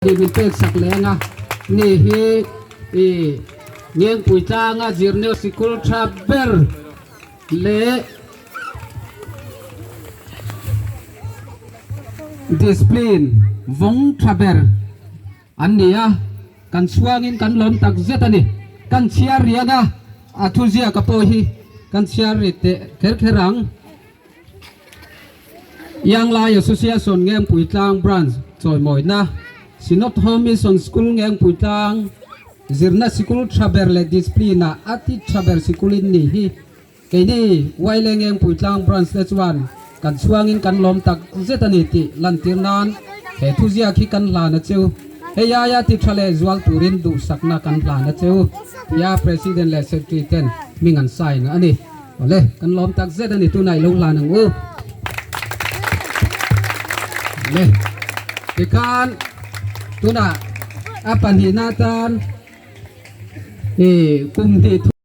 Tih min pek sak leng a ni hi i Ngengpui tlanga zirna sikul tha ber leh discipline vawng tha ber an ni a, kan chhuangin kan lawm tak zet a ni. Kan chhiar riang a, a thuziaka pawh hi kan chhiar ri teh kher kher ang. Ianglai Association Ngengpuitlang Branch chawimawina, Synod Home Mission School Ngengpuitlang zirna sikul tha ber leh discipline ah a ti tha ber sikul in ni hi keini Waile Ngengpuitlang Branch te chuan kan chhuangin kan lawm tak zet a ni tih lantir nan he thuziak hi kan hlan a cheu. Hei aia ti tha leh zual turin duhsakna kan hlan a cheu tia President leh Secretary ten hming an sign a ni. Awle, kan lawm tak zet a ni tunah i lo hlan ang u. Awle, tikhan tunah a pahnihna atan i kum hnih.